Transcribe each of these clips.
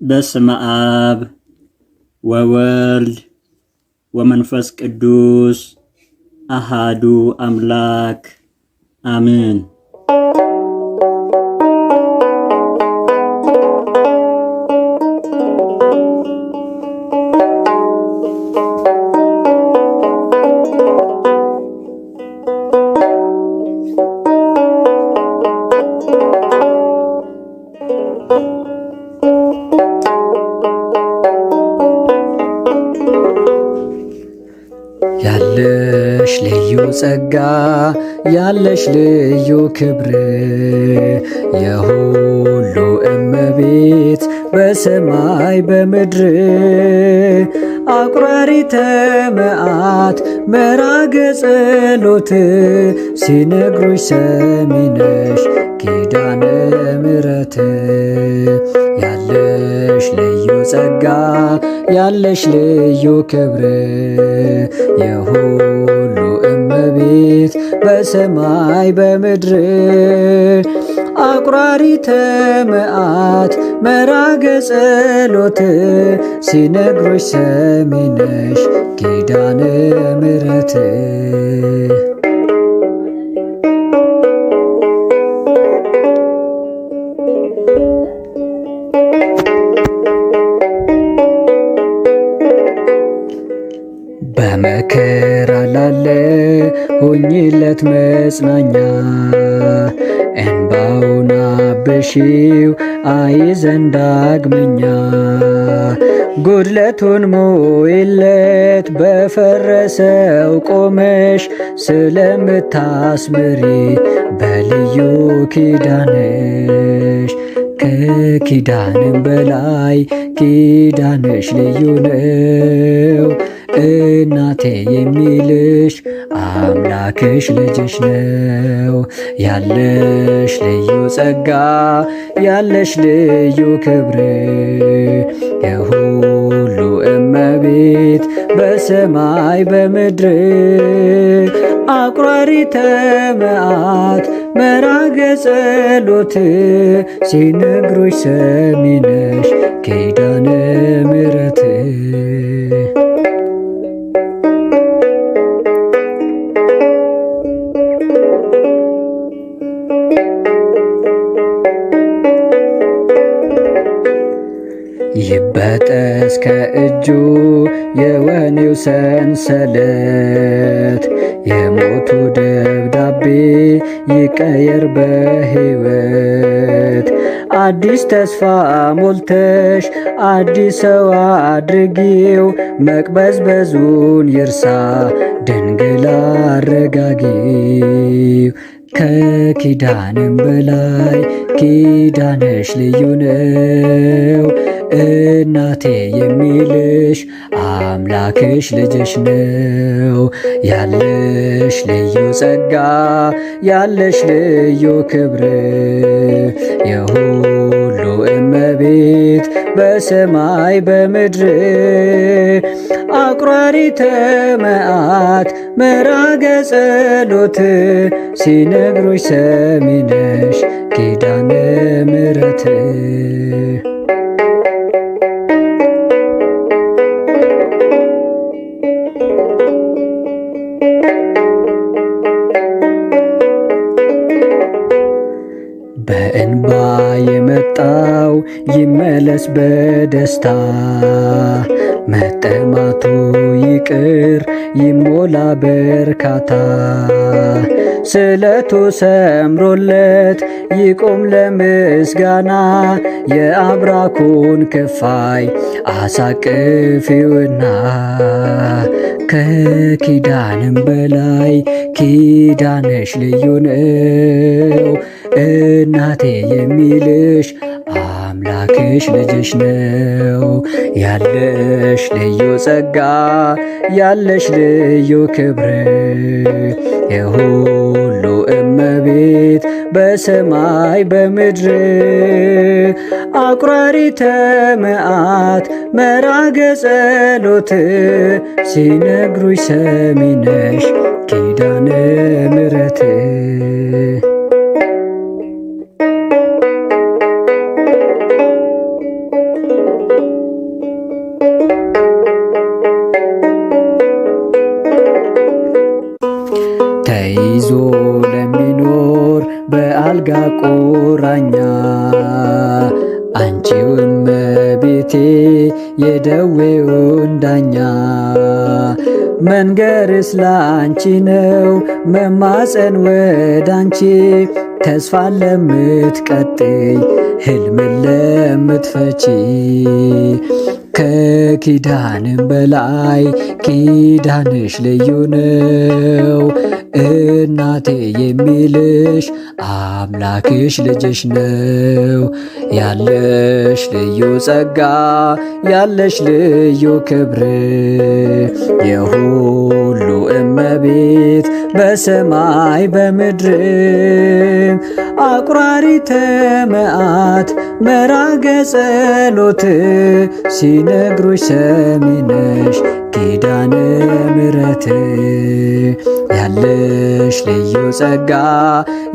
በስመ አብ ወወልድ ወመንፈስ ቅዱስ አሃዱ አምላክ አምን። ያለሽ ልዩ ጸጋ፣ ያለሽ ልዩ ክብር፣ የሁሉ እመቤት በሰማይ በምድር፣ አቁራሪተ መዓት መራገ ጸሎት፣ ሲነግሩሽ ሰሚነሽ ኪዳነ ምሕረት። ያለሽ ልዩ ጸጋ፣ ያለሽ ልዩ ክብር፣ የሁሉ እመቤት በሰማይ በምድር፣ አቁራሪተ መዓት መራገ ጸሎት፣ ሲነግሩሽ ሰሚነሽ ኪዳነ ምሕረት። በመከራ ላለ ሆኝለት መጽናኛ፣ እንባውን አብሺው አይዘን ዳግመኛ። ጉድለቱን ሙይለት በፈረሰው ቆመሽ፣ ስለምታስምሪ በልዩ ኪዳንሽ። ከኪዳንም በላይ ኪዳንሽ ልዩ ነው። እናቴ የሚልሽ አምላክሽ ልጅሽ ነው። ያለሽ ልዩ ጸጋ፣ ያለሽ ልዩ ክብር፣ የሁሉ እመቤት በሰማይ በምድር፣ አቁራሪተ መዓት መራገ ጸሎት፣ ሲነግሩሽ ሰሚነሽ ኪዳነ ምሕረት። ይበጠስ ከእጁ የወኔው ሰንሰለት፣ የሞቱ ደብዳቤ ይቀየር በሕይወት። አዲስ ተስፋ ሞልተሽ አዲስ ሰው አድርጊው፣ መቅበዝበዙን ይርሳ ድንግል አረጋጊው። ከኪዳንም በላይ ኪዳንሽ ልዩ ነው። እናቴ የሚልሽ አምላክሽ ልጅሽ ነው። ያለሽ ልዩ ጸጋ፣ ያለሽ ልዩ ክብር፣ የሁሉ እመቤት በሰማይ በምድር፣ አቁራሪተ መዓት መራገ ጸሎት፣ ሲነግሩሽ ሰሚነሽ ኪዳነ ምሕረት። በእንባ የመጣው ይመለስ በደስታ፣ መጠማቱ ይቅር ይሞላ በርካታ። ስለቱ ሰምሮለት ይቆም ለምስጋና፣ የአብራኩን ክፋይ አሳቅፊውና። ከኪዳንም በላይ ኪዳንሽ ልዩ ነው። እናቴ የሚልሽ አምላክሽ ልጅሽ ነው። ያለሽ ልዩ ጸጋ፣ ያለሽ ልዩ ክብር፣ የሁሉ እመቤት በሰማይ በምድር፣ አቁራሪተ መዓት መራገ ጸሎት፣ ሲነግሩሽ ሰሚነሽ ኪዳነ ምሕረት። አንቺው እመቤቴ የደዌውን ዳኛ፣ መንገርስ ላንቺ ነው መማፀን ወዳንቺ፣ ተስፋ ለምትቀጥይ ህልምን ለምትፈቺ፣ ከኪዳንም በላይ ኪዳንሽ ልዩ ነው። እናቴ የሚልሽ አምላክሽ ልጅሽ ነው። ያለሽ ልዩ ጸጋ ያለሽ ልዩ ክብር፣ የሁሉ እመቤት በሰማይ በምድር፣ አቁራሪተ መዓት መራገ ጸሎት፣ ሲነግሩሽ ሰሚነሽ ኪዳነ ምሕረት፣ ያለሽ ልዩ ጸጋ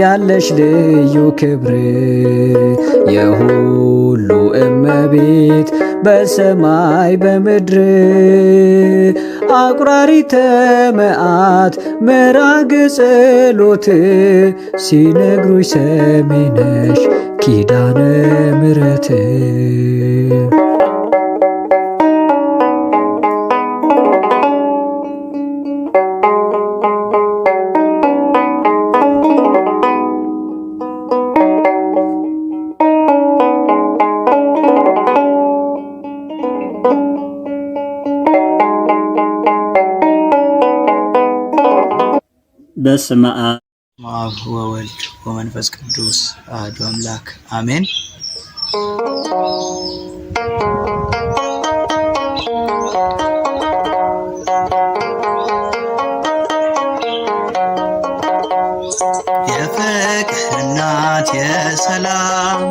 ያለሽ ልዩ ክብር፣ የሁሉ እመቤት በሰማይ በምድር፣ አቁራሪተ መዓት መራገ ጸሎት፣ ሲነግሩሽ ሰሚነሽ ኪዳነ ምሕረት። በስመ አብ አብ ወወልድ ወመንፈስ ቅዱስ አሐዱ አምላክ አሜን። የፍቅር እናት የሰላም፣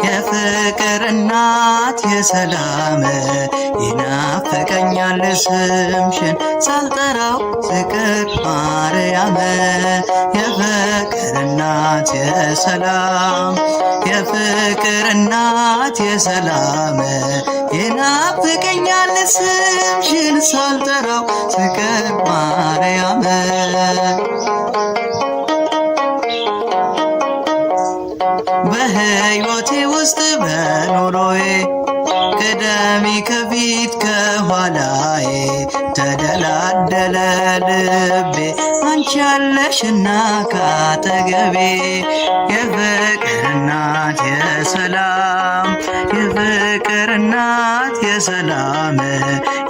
የፍቅር እናት የሰላም፣ ይናፍቀኛል ስምሽን ሳልጠራው ስቀር ማርያም። የፍቅር እናት የሰላም፣ የፍቅር እናት የሰላም፣ ይናፍቀኛል ስምሽን ሳልጠራው ስቀር ማርያም። በሕይወቴ ውስጥ በኑሮዬ ቅደሚ ከፊት ከኋላዬ፣ ተደላደለ ልቤ አንቺ ያለሽና ካጠገቤ። የፍቅር እናት የሰላም፣ የፍቅር እናት የሰላም፣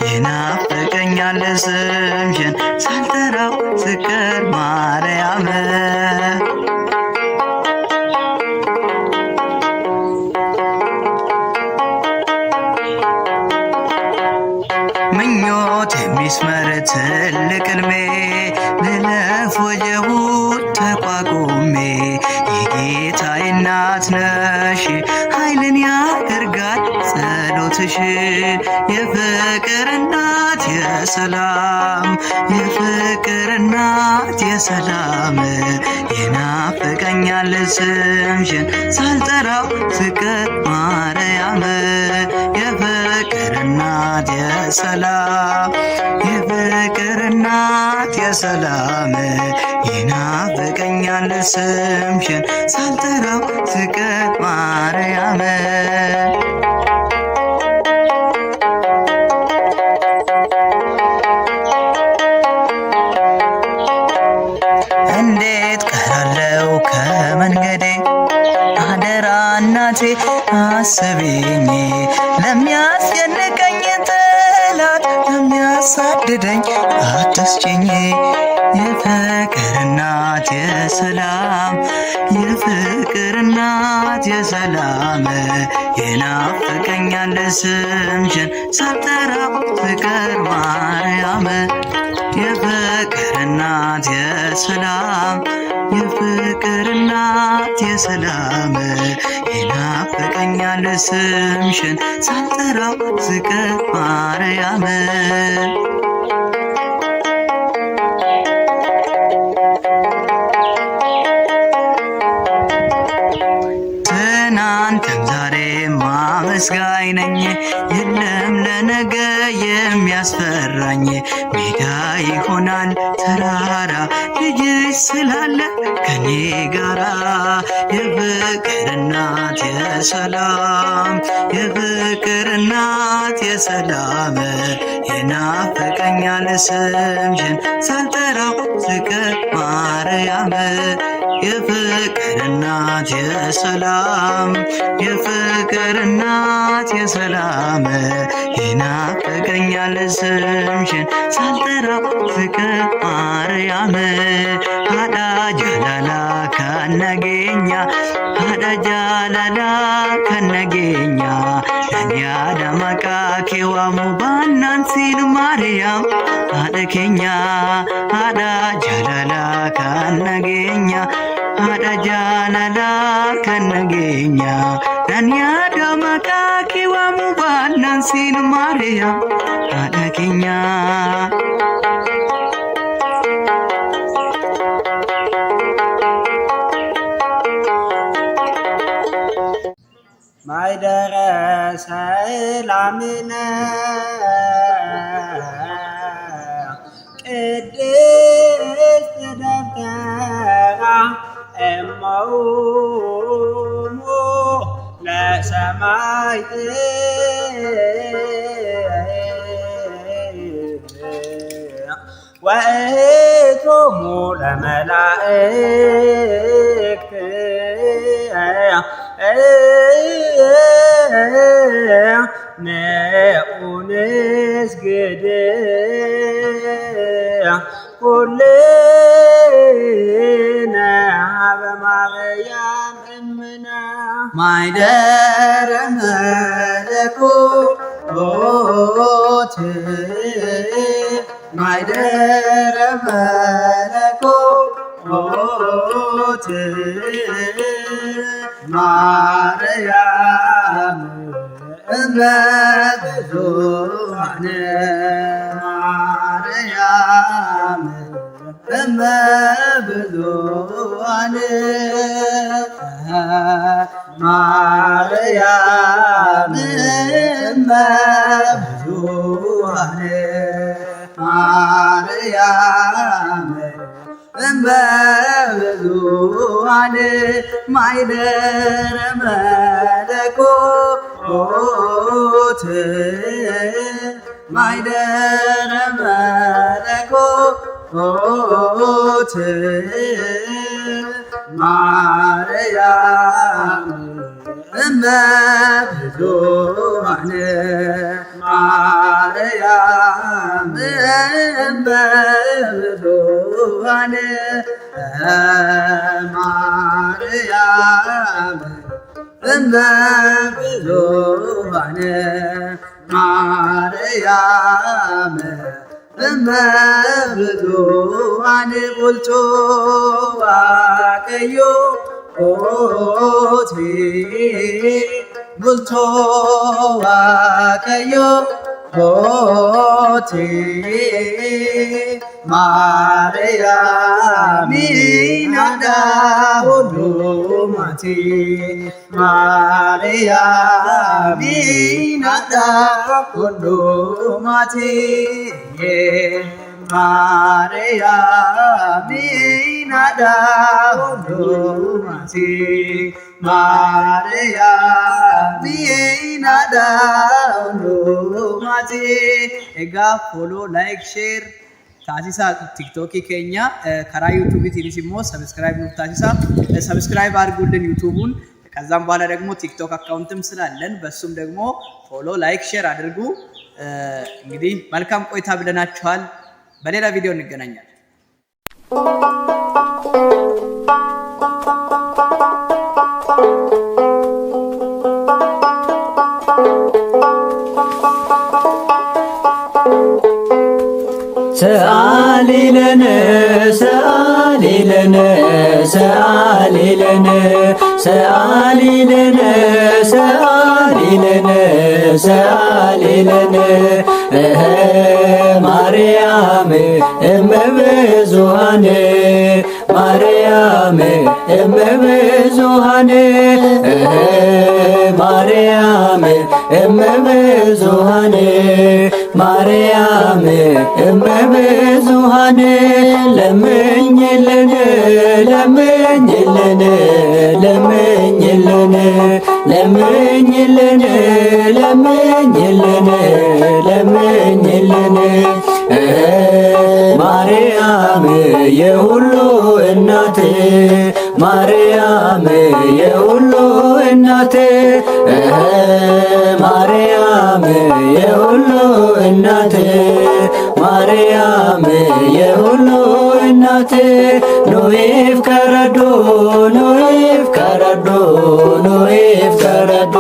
ይናፍቀኛል ስምሽን ሳልጠራው ስቀር ማርያም። ምኞት የሚስመር ትልቅ ሕልሜ፣ ልለፍ ወጀቡን ተቋቁሜ፣ የጌታዬ እናት ነሽ ኃይልን ያደርጋል ጸሎትሽ። የፍቅር እናት የሰላም፣ የፍቅር እናት የሰላም፣ ይናፍቀኛል ስምሽን ሳልጠራው ስቀር ማርያም። የፍቅር እናት የሰላም፣ የፍቅር እናት የሰላም፣ ይናፍቀኛል ስምሽን ሳልጠራው ስቀር ማርያም። እንዴት ቀራለው ከመንገዴ፣ አደራ እናቴ አስቢኝ፣ ለሚያስጨንቀኝ ጠላት ለሚያሳድደኝ አትስጭኝ። የፍቅር እናት የሰላም፣ የፍቅር እናት የሰላም፣ ይናፍቀኛል ስምሽን ሳልጠራው ስቀር ማርያም። የፍቅር እናት የሰላም፣ የፍቅር እናት የሰላም፣ ይናፍቀኛል ስምሽን ሳልጠራው ስቀር ማርያም። ትናንትም ዛሬም አመስጋኝ ነኝ። የለም ለነገ የሚያስፈራኝ፣ ሜዳ ይሆናል ተራራ ልጅሽ ስላለ ከኔ ጋራ። የፍቅር እናት የሰላም፣ የፍቅር እናት የሰላም፣ ይናፍቀኛል ስምሽን ሳልጠራው ስቀር ማርያም። የፍቅር እናት የሰላም፣ የፍቅር እናት የሰላም፣ ይናፍቀኛል ስምሽን ሳልጠራው ስቀር ማርያም። Haadha jaalalaa kan nageenya, haadha jaalalaa kan nageenya, nan yaada maqaa kee waamuu baannaan siin Maariyaam haadha keenya. Haadha jaalalaa kan nageenya, haadha jaalalaa kan nageenya, nan yaada maqaa kee waamuu baannaan siin Maariyaam haadha keenya. ማይደረ ሰላምነ ቅድስት ደብተራ እመውሙ ለሰማዕት ወእቶሙ ለመላእክት ንዑ ንስግድ ኩልነ ሀበ ማርያም እምነ። ማይደረ መለኮት፣ ማይደረ መለኮት፣ ማርያም እመ ብዙኃን፣ ማርያም እመ ብዙኃን፣ ማርያም እመ ብዙኃን፣ ማርያም እመ ብዙኃን። ማይደረ መለኮት፣ ማይደረ መለኮት፣ ማርያም እመ ብዙኃን፣ ማርያም እመ ብዙኃን፣ ማርያም እመ ብዙኃን፣ ማርያም እመ ብዙኃን። Bultoo Waaqayyoo oti, bultoo Waaqayyoo oti, Maariyaamiin haadha hundumaati, Maariyaamiin haadha hundumaati, Maariyaamiin haadha hundumaati, Maariyaamiin haadha hundumaati. Egaa follow, like, share taasisaa TikTokii keenya, karaa YouTubeiitiinis immoo subscribe nuuf taasisaa. Subscribe አድርጉልን YouTubeኡን። ከዛም በኋላ ደግሞ TikTok account ም ስላለን በሱም ደግሞ follow፣ like፣ share አድርጉ። እንግዲህ መልካም ቆይታ ብለናችኋል። በሌላ ቪዲዮ እንገናኛለን። ሰአሊ ለነ፣ ሰአሊ ለነ፣ ሰአሊ ለነ፣ ሰአሊ ለነ፣ ሰአሊ ለነ፣ ሰአሊ ለነ። እህ ማርያም እመ ብዙኃን ማርያም እመ ብዙኃን እህ ማርያም እመ ብዙኃን ማርያም እመ ብዙኃን ለምኝልን ለምኝልን ለምኝልን ለምኝልን ለምኝልን ለምኝልን ማርያም የሁሉ እናት ማርያም የሁሉ እናት ማርያም የሁሉ እናት ማርያም የሁሉ እናት ኑኢፍ ከረዶ ኑኢፍ ከረዶ ኑኢፍ ከረዶ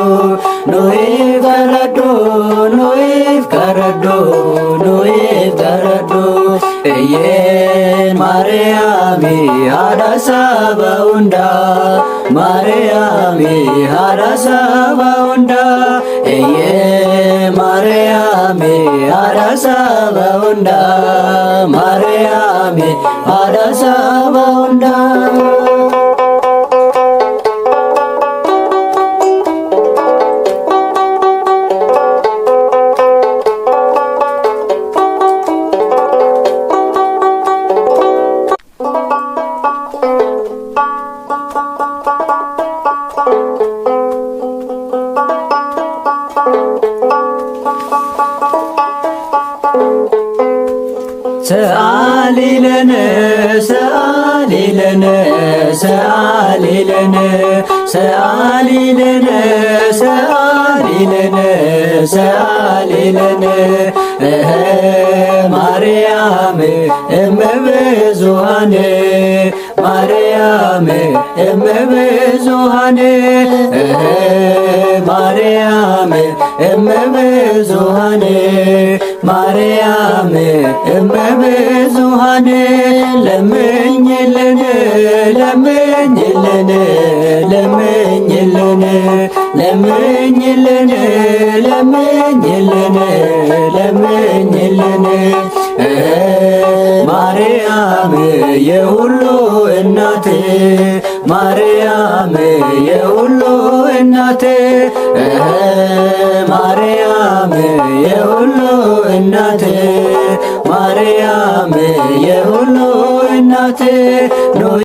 ኑኢፍ ከረዶ ኑኢፍ ከረዶ ኑኢፍ ከረዶ እየን ማርያሚ ሃዳሳ ባውንዳ ማርያሚ ሃዳሳ ባውንዳ እየ ማርያሚ ሃዳሳ ባውንዳ ማርያሚ ሃዳሳ ባውንዳ። ሰአሊ ለነ ሰአሊ ለነ ሰአሊ ለነ ሰአሊ ለነ ሰአሊ ለነ ሰአሊ ለነ እህ ማርያም እመ ብዙኃን ማርያም እመ ብዙኃን እህ ማርያም እመ ብዙኃን ማርያም እመ ብዙኃን ለምኝልን ለምኝልን ለምኝልን ለምኝልን ለምኝልን ለምኝልን ማርያም የሁሉ እናት ማርያም የሁሉ እናት ማርያም የሁሉ እናት ማርያም የሁሉ እናት።